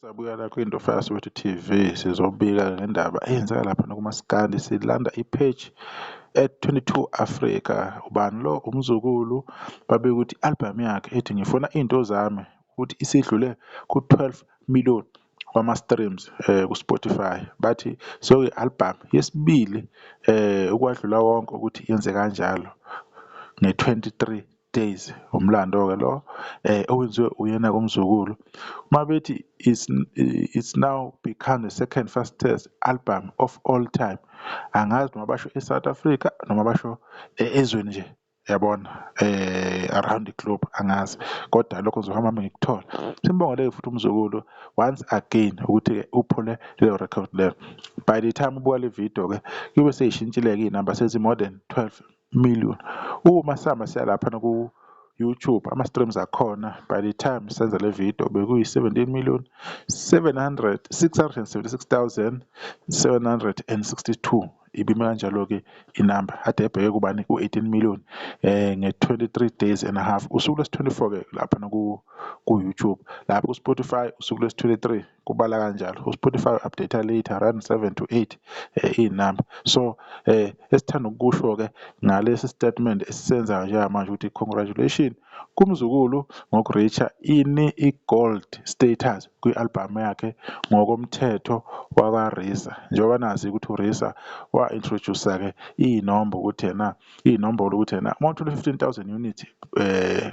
Sabuya la kwiNdofaya Soweto TV sizobika ngendaba eyenzeka lapha kumaskandi. Silanda i-page at 22 Africa. Ubani lo? Umzukulu. Babika ukuthi i-album yakhe ethi Ngifuna Iy'nto Zami ukuthi isidlule ku-12 million wama-streams ku-Spotify. Bathi sekuyi-album yesibili ukwadlula wonke ukuthi yenze kanjalo nge-23 days. Umlando-ke lo owenziwe uyena kumzukulu. Uma bethi it's now become the second fastest album of all time, angazi noma basho e-South Africa noma basho ezweni nje, yabona, around the globe, angazi, kodwa lokho ngizohamba hambe ngikuthola. Simbongele futhi umzukulu once again ukuthi-ke uphule leyo record leyo. By the time ubuka le video-ke kuyobe seyishintshile-ke iy'namba, sezi-more than 12 million. Uma sihamba siya laphana ku-YouTube, ama-streams akhona by the time senza le video bekuyi-17 million 700 676 762. Ibime kanjalo-ke inamba ade ebheke kubani ku-18 million nge-23 days and a half, usuku lwesi-24-ke laphana ku-YouTube. Lapho ku-Spotify usuku lwesi-23, kubala kanjalo. U-Spotify update later around 7 to 8 iy'namba. So esithanda ukukusho-ke ngalesi statement esisenzayo njengamanje ukuthi congratulation kumzukulu ngoku-reach-a ini i-gold status kwi-album yakhe ngokomthetho wakwa-RiSA. Njengoba nazi ukuthi u-RiSA wa-introduce-a-ke iy'nombo ukuthi ena iy'nombolo ukuthi ena uma uthole 15,000 units,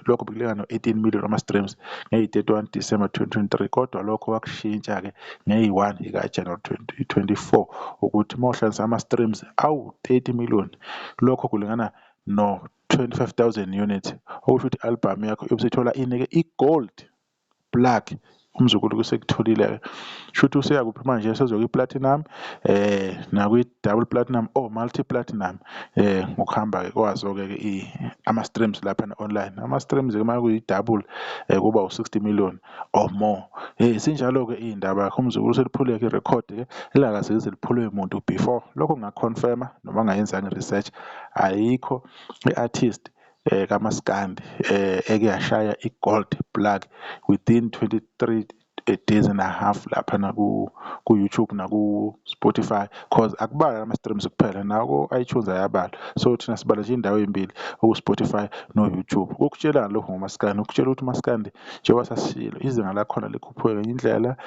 lokho bekulingana no-18 million ama-streams ngeyi-31 December 2023. Kodwa lokho wakushintsha-ke ngeyi-1 ika-January 2024 ukuthi uma uhlanganisa ama-streams awu-30 million, lokho kulingana no-25,000 units, okusho ukuthi i-album yakho iyobe ini-ke i-gold plaque. Umzukulu kusekutholile-ke, shuthi useyakuphi manje? Sezoya kwi-platinum nakwi-double platinum or multi platinum ngokuhamba-ke kwazo-ke ama-streams laphana online. Ama-streams-ke uma kuyi-double kuba u-60 million or more. Zinjalo-ke iy'ndaba yakho, umzukulu seliphule-ke irekhodi-ke elingakaze lize liphulwe muntu before. Lokho ngingaku-confirm-a noma ngingayenzanga i-research, ayikho i-artist kamaskandi eke yashaya i-gold plaque within 23 days and a half laphana ku-YouTube naku-Spotify, 'cause akubalwa ama-streams kuphela, nako-iTunes ayabala. So thina sibala nje iy'ndawo ey'mbili, oku-Spotify no-YouTube. Ukukutshelani lokhu ngomaskandi? Ukutshela ukuthi umaskandi, njengoba sasishilo, izinga lakhona likhuphuke ngenye indlela,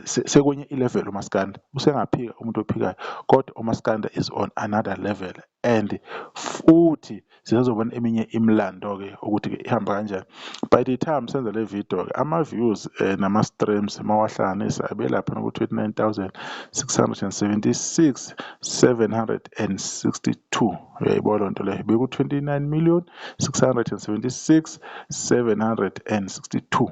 sekwenye i-level umaskandi. Usengaphika umuntu ophikayo, kodwa umaskandi is on another level and futhi sisazobona eminye imilando-ke ukuthi-ke ihamba kanjani. By the time senza le video-ke, ama-views nama-streams mawahlanganisa abelapha ku-29 676 762. Uyayibona loo nto leyo? Beku-29 million 676 762.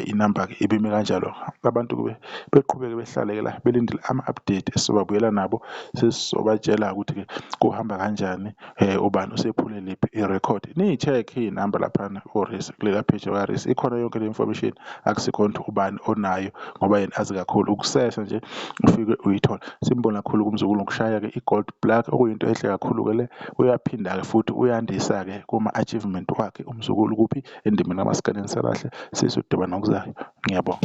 Inamba-ke ibime kanjalo. Abantu kube beqhubeke behlale-ke la belindile ama-update esizobabuyela nabo, sesizobatshela ukuthi-ke kuhamba kanjani, ubani usephule liphi irekhodi. Niyi-check iy'namba laphana ko-RiSA, kulela page lakwa-RiSA ikhona yonke le information. Akusikhona ukuthi ubani onayo ngoba yena azi kakhulu, ukusesha nje ufike uyithole. Simbonge kakhulu kumzukulu ngokushaya-ke i-gold plaque, okuyinto enhle kakhulu-ke le. Uyaphinda-ke futhi uyandisa-ke kuma-achievement wakhe umzukulu kuphi endimeni kamaskandi. Nisalahle sisodibana ngokuzayo, ngiyabonga.